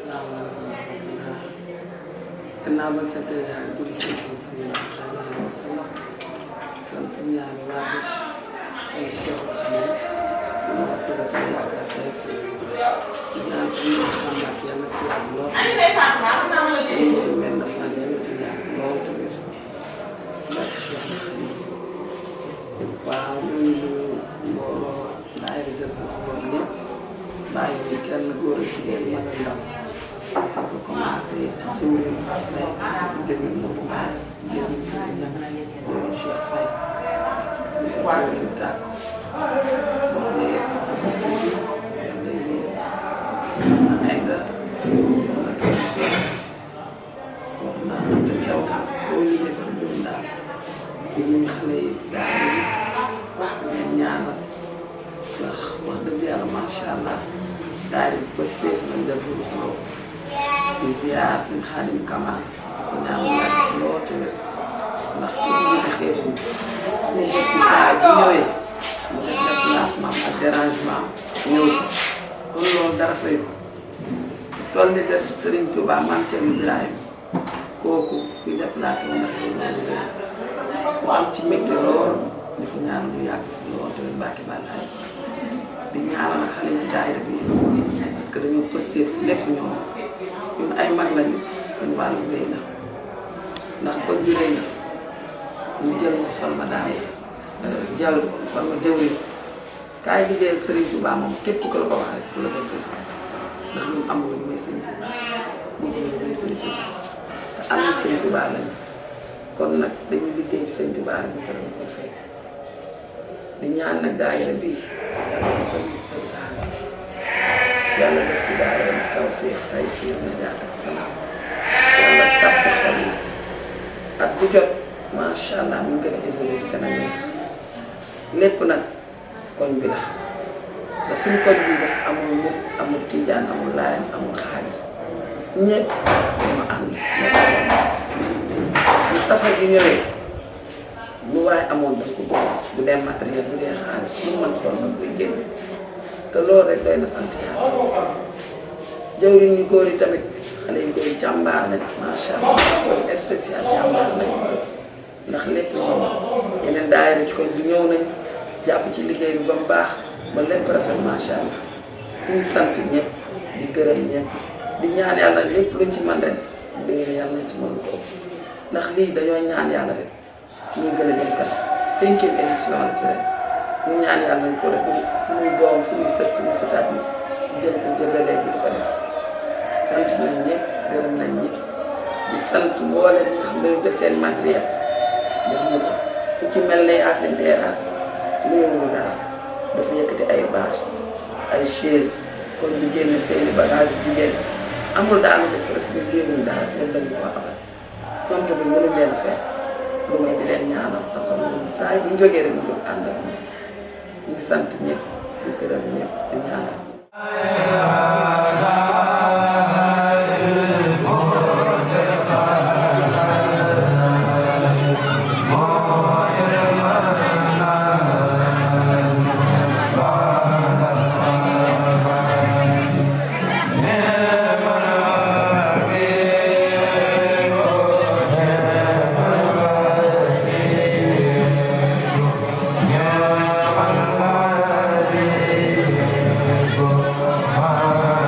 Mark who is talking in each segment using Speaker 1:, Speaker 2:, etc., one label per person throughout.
Speaker 1: asalaamaaleykum wa rahmatulah. gannaaw ba sant yàlla julli ci sallallahu alayhi wa sallam sant suñu ñaari waajur sant Cheikh Ousmane suñu wasila suñu yaakaar tey di ñaan suñu xambaat yàlla fi yàgg lool suñu mel na fan yàlla fi yàgg lool tamit barke Cheikh Ousmane waaw ñooñu mbooloo daayira des na ko woon ñëpp bàyyi ñu kenn góor ak jigéen mag ak ndaw ko commencé ci jëwriñ Faye ci jëwriñ Modou Mbaye ci jëwriñ Serigne Niang jëwriñ Cheikh Faye ci jëwriñ Tàkko soxna yëpp soxna Fatou soxna Ndeye soxna Aïda soxna Kër Sène soxna Anta Thiaw boo liggéey sax juum daal di ñu xale yi daal di ñaanal ndax wax dëgg yàlla macha allah daal di ba seet nañ Jazbul Xulóob di ziar seen Xaadim Kamal ko ñaan yàgg lool te wér ndax kii bi ñu xeetu suñu bés bi saa bu ñëwee mu def déplacement ak dérangement ñëw ci kon loolu dara fay ko toll ni def Serigne Touba Mame Thierno Birahim kooku kuy déplacé wu ndax loolu mu am ci métti lool di ko ñaan mu yàgg lool te wér Mbàkke Balla ay sax di ñaanal nag xale ci daayira bi parce que dañoo pësseef lépp ñoom ñun ay mag lañu suñu wàllu béy na ndax kon ju rëy na ñu jël ma forma daayira forma jëwriñ kaay liggéeyal Serigne Touba moom képp ku la ko wax rek ku la dëgg ndax ñun amul lu muy Serigne Touba bëgg lu muy Serigne Touba te am na Serigne Touba lañu kon nag dañuy liggéey ci Serigne Touba rek ñu ko doon koy fay di ñaan nag daayira bii yàlla mosal gis seytaane yàlla def ci daayira bi tawfiix taysiir najaat ak salaam yàlla tàpp xol yi at bu jot macha allah mu gën a évolué di gën a neex lépp nag koñ bi la ndax suñu koñ bi daf amul mukk amul tijaan amul laayam amul xaadir ñëpp dama ànd bu safar gi ñëwee lu waaye amoon daf ko génn bu dee matériel bu dee xaalis bu mu mënti toll nag koy génn te loolu rek doy na sant yàlla jawriñ ñu góor yi tamit xale yu góor yi jàmbaar lañ macha allah mention spéciale jàmbaar lañ ndax lépp moom yeneen daayira ci koñ bi ñëw nañ jàpp ci liggéey bi ba mu baax ba lépp rafet macha allah ñu ngi sant ñëpp di gërëm ñëpp di ñaan yàlla lépp luñ ci mën ren dégg yàlla nañ ci mën lu ko ëpp ndax lii dañoo ñaan yàlla rek ñu gën a jëm kanam 5e édition la ci ren ñu ñaan yàlla nañ ko def suñuy doom suñuy sët suñuy sëtaat bi jël ko jël relais bi di ko def sant nañ ñëpp gërëm nañ ñëpp di sant mboolem ñi nga xam ne dañoo jël seen matériel def ñu ko ku ci mel ne Asen Terrasse lu yëngu dara dafa yëkkati ay bâche ay chaise kon di génn seeni bagage jigéen amul daal lu des parce que lu yëngu dara ñoom dañu ko abal ñoom tamit mënuñ leen a fekk lu may di leen ñaanal xam nga saa yi bu ñu jógee rek ñu jóg ànd ak moom ñu ngi sant ñëpp di gërëm ñëpp di ñaanal
Speaker 2: Ah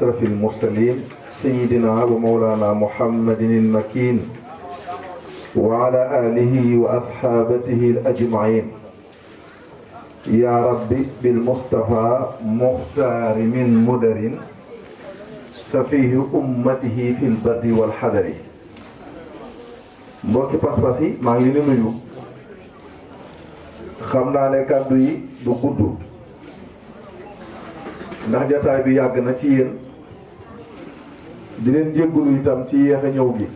Speaker 2: أشرف المرسلين سيدنا ومولانا محمد المكين وعلى آله وأصحابته الأجمعين. يا ربي بالمصطفى مختار من مدر سفيه أمته في البر والحذر. mbokki pas-pas yi maa ngi leen di nuyu xam naa ne kàddu yi du gudd ndax jataay bi yàgg na ci yéen di leen jéggulu itam ci yéex a ñëw gi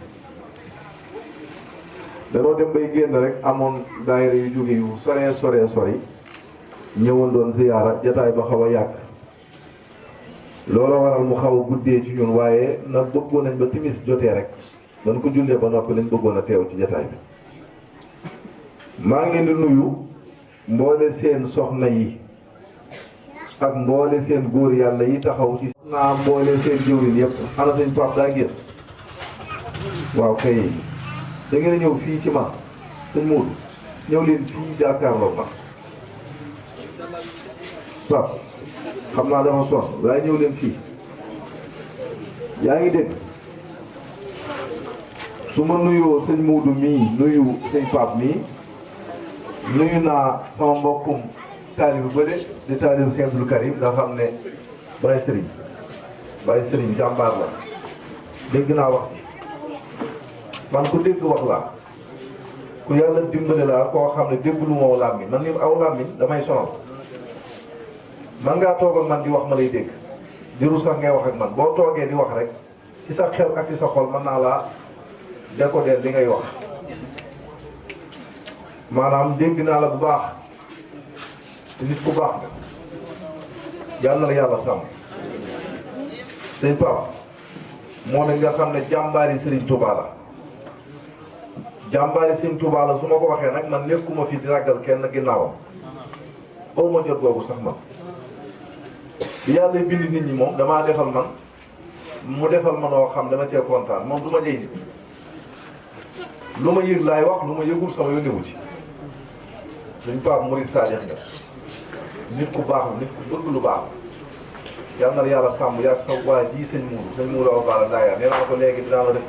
Speaker 2: danoo dem bay génn rek amoon daayira yu jóge yu sore ñëwoon doon ziyaara jataay ba xaw a yàgg looloo waral mu xaw a guddee ci ñun waaye na bëggoon nañ ba timis jotee rek dañ ko jullee ba noppi lañ bëggoon a teew ci jataay bi. maa ngi leen di nuyu mboole seen soxna yi ak mboole seen góor yàlla yi taxaw ci naa mboole seen jëwriñ yëpp ana sëñ Pape daa génn waaw kay da ngeen a ñëw fii ci ma sëñ Moodu ñëw leen fii jàkkaarloo ma Pape xam naa dama sonn waaye ñëw leen fii yaa ngi dégg su ma nuyoo sëñ Moodu mii nuyu sëñ Pape mii nuyu naa sama mbokkum taalibu bële di taalibu Sëñ Abdul Karim nga xam ne Baye Serigne jàmbaar la dégg naa wax ci man ku dégg wax laa ku yàlla dimbale laa koo xam ne dégg lu ma làmmiñ man ni aw làmmiñ damay sonal man ngaa toog ak man di wax ma lay dégg diru sax ngay wax ak man boo toogee di wax rek ci sa xel ak ci sa xol mën naa laa décoder li ngay wax maanaam dégg naa la bu baax te nit ku baax nga yàlla na la yàlla sàmm sëñ Pape moom it nga xam ne jàmbaari Serigne Touba la jàmbaari Serigne Touba la su ma ko waxee nag man nekkuma fi di ragal kenn ginnaawam aw ma jot boobu sax man yàlla bind nit ñi moom damaa defal man mu defal ma noo xam dama cee kontaan moom du ma jëy nit lu ma yëg laay wax lu ma yëgul sama yónnewu ci sëñ Pape murid saadix nga nit ku baax nit ku bëgg lu baax yal na la yàlla sàmm yaa sa waa ji sëñ Mourou awa bala ndaayaan nee naa ko léegi dinaa la def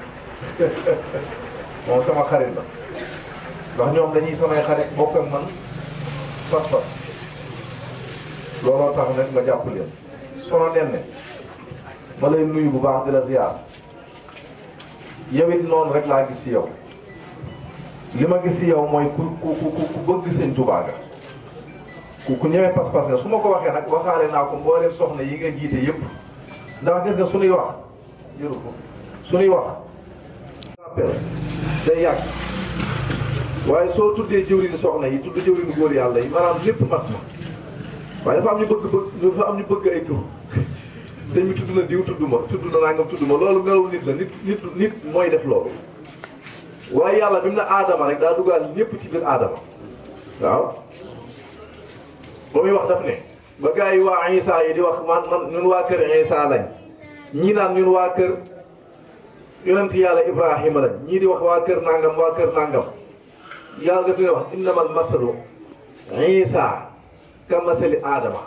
Speaker 2: moom sama xarit la ndax ñoom dañuy samay xarit bokk ak man pas-pas looloo tax nag ma jàpp leen sono nen ne ma lay nuyu bu baax di la ziar yow it noonu rek laa gis ci yow li ma gis ci yow mooy ku bëgg sëñ Tuubaa nga ku ñëwee pas-pas nga su ma ko waxee nag waxaale naa ko mbooleem soxna yi nga jiite yëpp ndax gis nga suñuy wax jëru ko suñuy wax day yàgg waaye soo tuddee jëwriñu soxna yi tudd jëwriñu góor yàlla yi maanaam lépp mat ma waaye dafa am ñu bëgg ay tur sëñ bi tudd na diw tudd na nangam tudd ma loolu melaw nit la nit mooy def loolu waaye yàlla bi mu ne aadama rek daa duggaal ñëpp ci biir aadama waaw ba muy wax daf ne ba gars yi waa Isa yi di wax man ñun waa kër Isa lañ ñii naan ñun waa kër yonent yàlla Ibrahima lañ ñii di wax waa kër nangam yàlla daf leen wax innamal masalu Isa ka masali aadama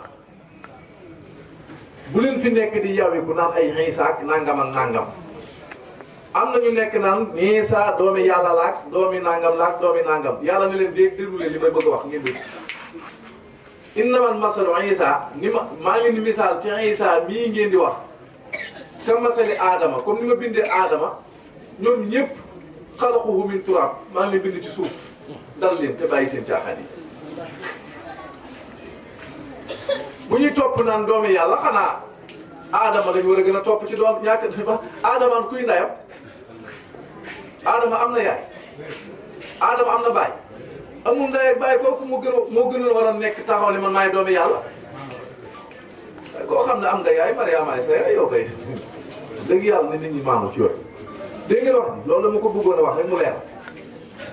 Speaker 2: bu leen fi nekk di yawiku naan ay Isa ak nangam am na ñu nekk naan Isa doomi yàlla laak doomi nangam yàlla ne leen déglu leen li may bëgg a wax ngeen dégg innamal masalu Isa maa ngi leen di misaal ci Isa mii ngeen di wax ka masali aadama comme ni ma bindee aadama ñoom ñëpp xalaquhu min turab maa ngi leen bind ci suuf dal leen te bàyyi seen caaxaan yi bu ñuy topp naan doomi yàlla xanaa aadama dañu war a gën a topp ci doom ñàkk dafa aadamaan kuy ndayam aadama am na yaay aadama am na baay amul ndey ak baay kooku moo gënoon war a nekk taxaw ne man maay doomi yàlla koo xam ne am nga yaay Mariama ay sa yaay yow kay dëgg yàlla ne nit ñi maanu ci yooyu dégg ngeen wax ji loolu dama ko bëggoon a wax rek mu leer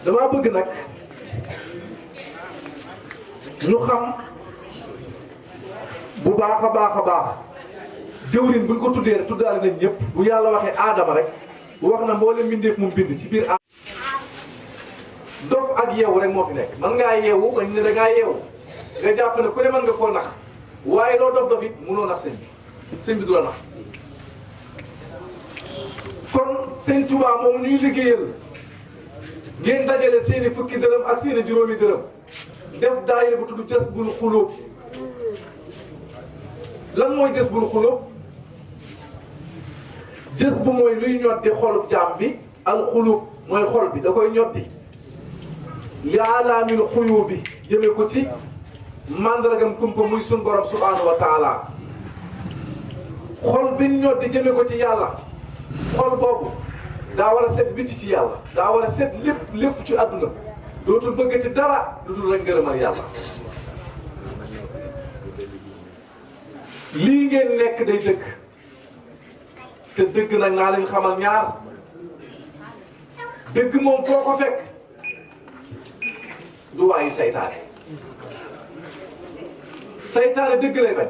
Speaker 2: damaa bëgg nag ñu xam bu baax a baax jëwriñ buñ ko tuddee rek tuddaale nañ ñëpp bu yàlla waxee aadama rek bu wax na mboolem mbindeef mu bind ci biir dof ak yeewu rek moo fi nekk man ngaa yeewu nga ne da ngaa yeewu nga jàpp ne ku ne mën nga koo nax waaye loo dof it mënoo nax sëñ bi du la nax kon sëñ Tuubaa moom ñuy liggéeyal ngeen dajale seeni fukki dërëm ak seeni juróomi dërëm def daayira bu tudd Jazbul Xuluub lan mooy Jazbul Xuluub jës bu mooy luy ñoddi xolub jaam bi al xuluub mooy xol bi da koy ñoddi yaalaamil xuyuu bi jëme ko ci mandargam kumpa muy sun borom subhaanahu wa taala xol bi ñoddi jëme ko ci yàlla xol boobu daa war a set bitti ci yàlla daa war a set lépp ci àdduna dootul bëggati dara lu dul rek ngërëmal yàlla lii ngeen nekk day dëgg te dëgg nag naa leen xamal ñaar dëgg moom foo ko fekk du waayi saytaane dëgg lay bañ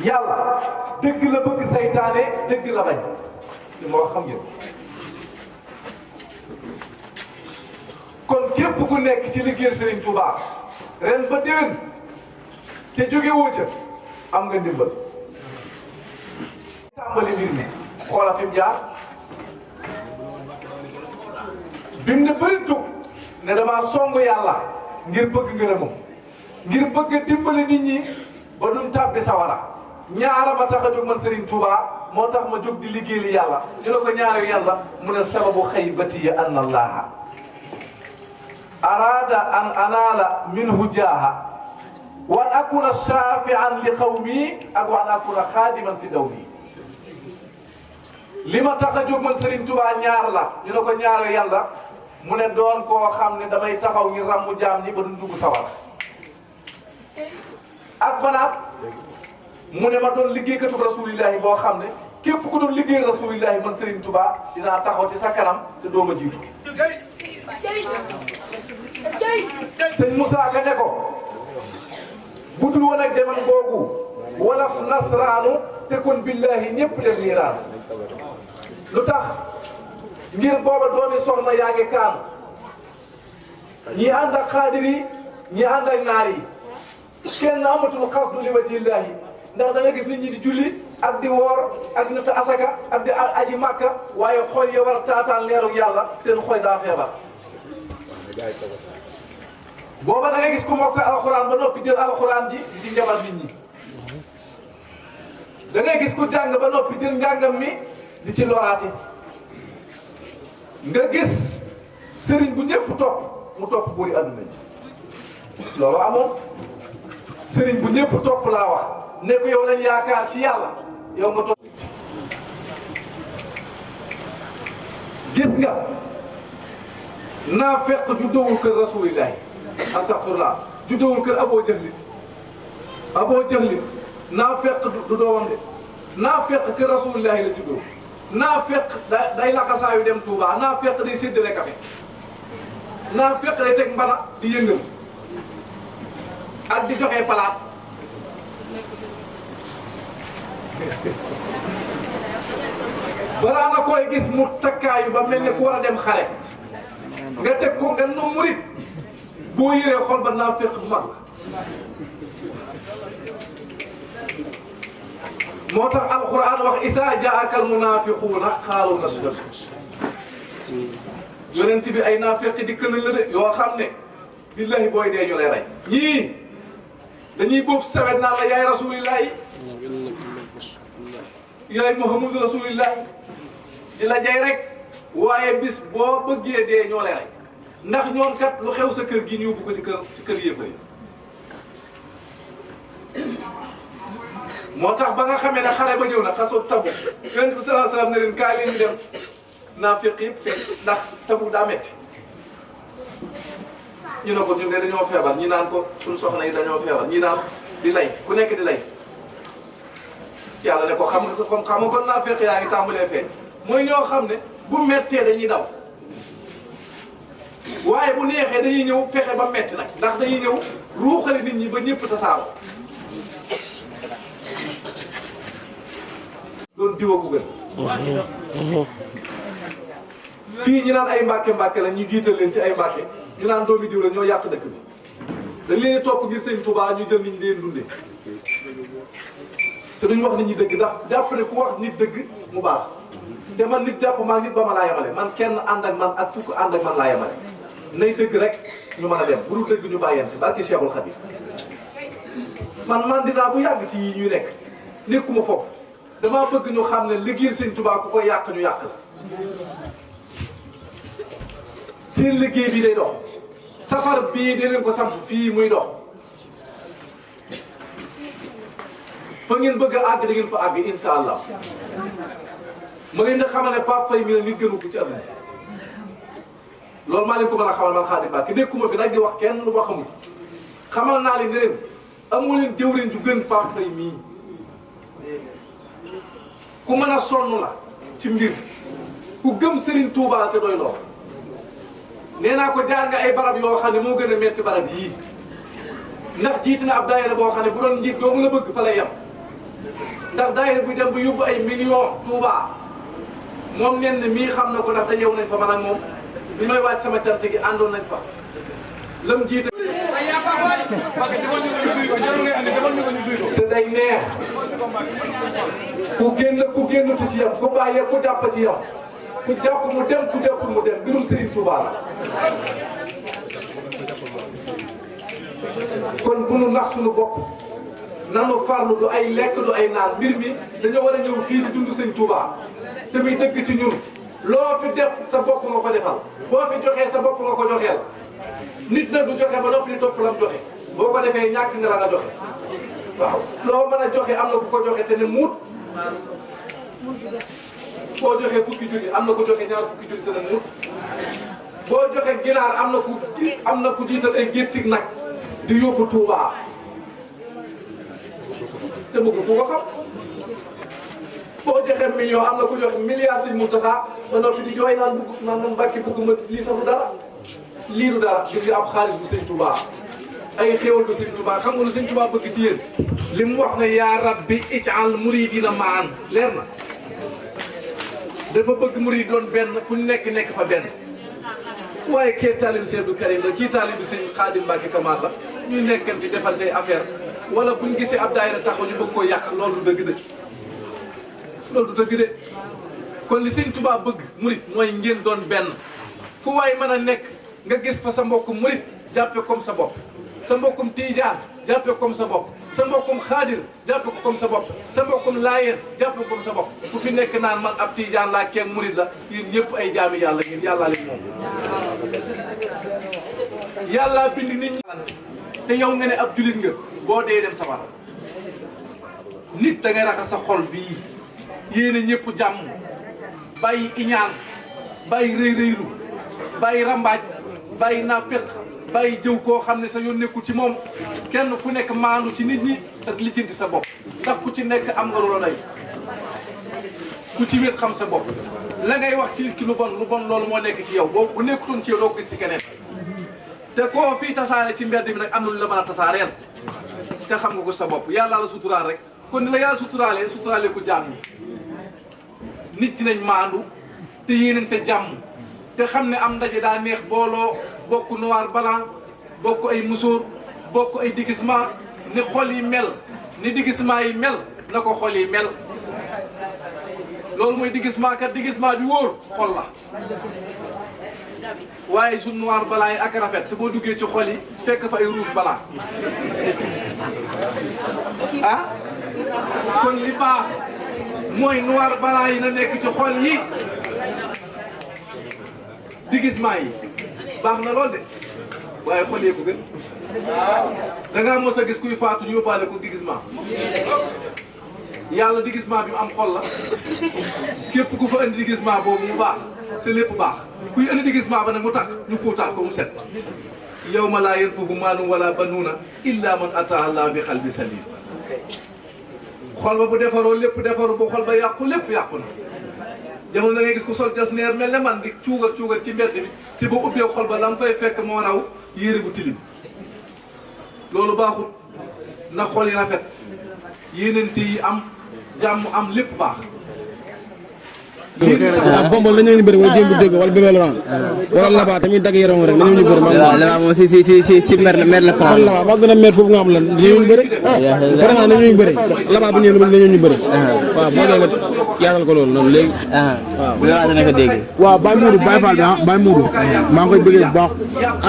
Speaker 2: yàlla dëgg la bëgg saytaane dëgg la bañ li ma wax xam ngeen kon képp ku nekk ci liggéey Serigne Touba ren ba déwén te jóge woo ca am nga ndimbal tàmbali mbir mi xoola fi mu jaar bim ne bëri tug ne damaa song yàlla ngir bëgg ngërëmam ngir bëgg dimbali nit ñi ba duñ tàbbi sawara ñaara ma tax a jóg man Serigne Touba moo tax ma jóg di liggéeyali yàlla ñu ne ko ñaari yàlla mu ne sababu xaybati ya anna allaha arada an anaala minhu jaaha wa an akuna shafi'an li qawmi ak wa an akuna xaadiman fi dawmi li ma tax a jóg man Serigne Touba ñaar la ñu ne ko ñaar yàlla mu ne doon koo xam ne damay taxaw ngir ràmmu jaam ñi ba duñ dugg sawar ak banaat mu ne ma doon liggéeykatu rasulillahi boo xam ne képp ku doon liggéey rasulillahi man Serigne Touba dinaa taxaw ci sa kanam te doo ma jiitu. sëñ Moussa Ka ne ko budul woon ak deman googu wala nasraanu te kon billahi ñëpp dem niiraan lu tax ngir booba doomi soxna yaa ngi kaan ñi ànd ak xaadir yi ñi ànd ak naar yi kenn amatul xasdu li wajhillahi ndax da nga gis nit ñi di julli ak di woor ak di natt asaka ak di aji màkka waaye xol ya war a taataan leeru yàlla seen xol daa feebar booba da nga gis ku mokk alxuraan ba noppi jël alxuraan ji di ci njabar nit ñi da ngay gis ku jàng ba noppi jël njàngam mi di ci loraati nga gis sëriñ bu ñëpp topp mu topp buuri àdduna ji loolu amoon sëriñ bu ñëpp topp laa wax ne ko yow lañ yaakaar ci yàlla yow nga topp gis nga naafeq juddoowul kër rasulillahi astaghfirullah juddoowul kër Aboo Jahli naafeq du doomam de naafeq kër rasulillahi la juddoo naafeq day laxasaayu dem Touba naafeq day séddale kafe naafeq day teg mbana di yëngal ak di joxe palaat balaa na koy gis mu takkaayu ba mel ne ku war a dem xare nga teg ko nga nu murit boo yëree xol ba naafeq bu mag moo tax alquran wax isa jaaka almunafiquuna qaalu nashhadu yonent bi ay naafeq dikkal nañ la de yoo xam ne billahi booy dee ñu lay rey ñii dañuy boof sawet naan la yaay rasulillahi yaay muhammadu rasulillahi di la jay rek waaye bis boo bëggee dee ñoo lay rey ndax ñoom kat lu xew sa kër gi ñu yóbbu ko ci kër yéefar yi moo tax ba nga xamee ne xare ba ñëw na xasoo tabu yonent bi sallallahu alayhi wasallam ne leen kaay leen ñu dem naafiq yëpp fekk ndax tabu daa metti ñu ne ko ñun de dañoo feebar ñi naan ko suñ soxna yi dañoo feebar ñi naan di lay ku nekk di lay yàlla ne ko xam nga kon naafiq yaa ngi tàmbalee feeñ mooy ñoo xam ne bu mettee dañuy daw waaye bu neexee dañuy ñëw fexe ba metti nag ndax dañuy ñëw ruuxale nit ñi ba ñëpp tasaaroo doon diwa bu gën fii ñu naan ay mbàkke la ñu jiital leen ci ay mbàkke ñu naan doomi diw la ñoo yàq dëkk bi dañ leen topp ngir sëñ Touba ñu jël nit ñi leen dundee te duñ wax nit ñi dëgg ndax jàpp ne ku wax nit dëgg mu baax te man nit jàpp maa nit ba ma laa yemale man kenn ànd ak man ak fukk ànd ak man laa yemale nay dëgg rek ñu mën a dem bu dul dëgg ñu bàyyante barki Cheikhul Khadim man dinaa bu yàgg ci yii ñuy nekk nekkuma foofu damaa bëgg ñu xam ne liggéey sëñ Touba ku ko yàq ñu yàq la seen liggéey bi day dox safar bii di leen ko samp fii muy dox fa ngeen bëgg a àgg da ngeen fa àgg insha allah ma leen di xamal ne Pape Faye mi ne nit gënu ko ci àdduna loolu maa leen ko mën a xamal man Khadim Mbacké nekkuma fi nag di wax kenn lu ma xamul xamal naa leen ne leen amoo leen jëwriñ ju gën Pape Faye mii ku mën a sonn la ci mbir ku gëm Serigne Touba te doy loo nee naa ko jaar nga ay barab yoo xam ne moo gën a metti barab yii ndax jiiti na ab daayira boo xam ne bu doon njiit doo mën a bëgg fa lay yem ndax daayira buy dem bu yóbbu ay millions Touba moom nen ne mii xam na ko ndax dajew nañ fa man ak moom bi may wàcc sama cant gi àndoon nañ fa lam jiite te day neex ku génn tu ci yow ku bàyyee ku jàpp ci yow ku jàpp mu dem ku jàpp mu dem mbirum Serigne Touba la kon bu nu nax suñu bopp nanu farlu du ay lekk du ay naan mbir mi dañoo war a ñëw fii di dund Sëñ Touba te muy dëgg ci ñun loo fi def sa bopp nga ko defal boo fi joxee sa bopp nga ko joxeel nit nag du joxe ba noppi di topp lam joxe boo ko defee ñàkk nga la nga joxe waaw loo mën a joxe am na ku ko joxe te ne muut boo joxee fukki junni am na ku joxe ñaar fukki junni te ne muut boo joxe ginaar am na ku jiital ay géttig nag di yóbbu Touba te bëgg ku ko xam boo joxe million am na ku joxe milliard Sëñ Mountakha ba noppi di jooy naan bëgg naan Mbàkke bëgguma lii sax du dara lii du dara gis nga am xaalis bu Sëñ Touba ay xéewal bu Sëñ Touba xam nga lu Sëñ Touba bëgg ci yéen li mu wax ne yaa rabbi ij'al muridina maan leer na dafa bëgg murid doon benn fu ñu nekk fa benn waaye kee taalibu Sëñ Abdou Karim la kii taalibu Sëñ Khadim Mbacké Kamal la ñuy nekkanti defal tey affaire wala bu ñu gisee ab daayira taxaw ñu bëgg koo yàq loolu du dëgg de loolu du dëgg de kon li Sëñ Touba bëgg murid mooy ngeen doon benn fu waay mën a nekk nga gis fa sa mbokkum murid jàppe comme sa bopp sa mbokkum tiijaan jàppe comme sa bopp
Speaker 3: sa mbokkum xaadir jàpp ko comme sa bopp sa mbokkum laayeen jàpp ko comme sa bopp ku fi nekk naan man ab tijaan laa kenn murid la yéen ñëpp ay jaami yàlla ngeen yàllaa leen moom yàllaa bind nit ñi te yow nga ne ab julit nga boo dee dem safara nit da ngay raxas sa xol bii yéene ñëpp jàmm bàyyi iñaan bàyyi rëy rëylu bàyyi rambaaj bàyyi naafeq bàyyi jëw koo xam ne sa yoon nekkul ci moom kenn ku nekk maandu ci nit ñi te lijjanti sa bopp ndax ku ci nekk am nga lu la doy ku ci wét xam sa bopp la ngay wax ci nit ki lu bon loolu moo nekk ci yow boo bu nekkutoon ci yow doo ko gis ci keneen te koo fii tasaare ci mbedd bi nag am na lu la mën a tasaareel te xam nga ko sa bopp yàlla la suturaal rek kon ni la yàlla suturaalee ko jaam ñi nit ñi nañ maandu te yéenante jàmm te xam ne am ndaje daa neex booloo bokk noir blanc bokk ay musóor bokk ay déguisement ni xol yi mel ni déguisement yi mel na ko xol yi mel loolu mooy déguisement kat déguisement bi wóor xol la waaye su noir blanc yi ak rafet te boo duggee ci xol yi fekk fa ay rouge blanc ah kon li baax mooy noir blanc yi na nekk ci xol yi déguisement yi baax na lool de waaye xol yee ko gën da ngaa mos a gis kuy faatu ñu yóbbaale ko déguisement yàlla déguisement bi mu am xol la képp ku fa indi déguisement boobu mu baax c'est lépp baax kuy indi déguisement ba nag mu takk ñu fuutaat ko mu set yawma laa yanfa'u maalun wala banuuna illa man ataa Allah bi qalbin saliim xol ba bu defaroo lépp defaru bu xol ba yàqu lépp yàqu na jamono da ngay gis ku sol jasneer mel ne man di cuugal ci mbedd bi te ba ubbee xol ba la mu fay fekk moo raw yére bu tilim loolu baaxul na xol yi rafet yéenante yi am jàmm am lépp baax.
Speaker 4: bombal dañu ñu bëri wala jéem bu dégg wala bébé Laurent wala Laba tamit dagg yaram rek dañu ñu bëri
Speaker 5: Laba moom si mer la fa
Speaker 4: Laba ba gën a mer foofu nga xam lan dañu ñu bëri vraiment dañu ñu bëri Laba bu ñëw dañu ñu bëri waaw boo dee nga yaatal ko loolu noonu léegi
Speaker 5: waaw bu la dana ko dégg
Speaker 6: waaw Baye Mourou Baye Fall bi Baye Mourou maa ngi koy bëggee bu baax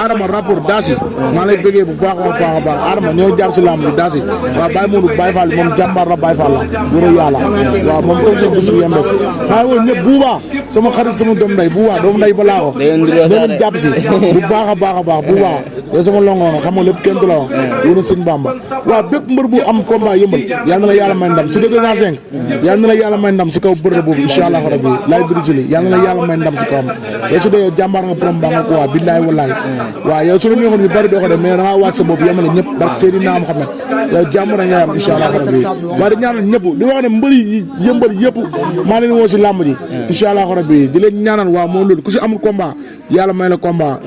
Speaker 6: Adama rapport Daasi maa lay bëggee bu baax a baax Adama ñoo jàpp si lamb bi Daasi waaw Baye Mourou Baye Fall moom jàmbaar la Baye Fall la wóor yàlla waaw moom sama bis bu yembes maa ngi woon ñëpp buubaa sama xarit sama doom nday buubaa doom nday balaa ko doon jàpp si bu baax a baax buubaa yow sama longoona xam nga lépp kenn du la wax yéen a sëñ Bamba waaw bépp mbër bu am combat yëmbal yal na la yàlla may ndam si 205 yal na la yàlla may ndam si kaw bërëb boobu incha allah rabbi laay brisili yal na la yàlla may ndam si kawam yow su dee yow jàmbaar nga borom baax nga ko waa billaay wallaay waaw yow su la neexoon ñu bari doo ko def mais da ngaa waaj sa bopp yemale ñëpp barke Seydina Muhammad yow jàmm rek ngay am incha allah rabbi waaye di ñaanal ñëpp di wax ne mbëri yëmbal yëpp maa leen woo si làmb ji incha allah rabbi di leen ñaanal waa moo loolu ku si amul combat yàlla may la combat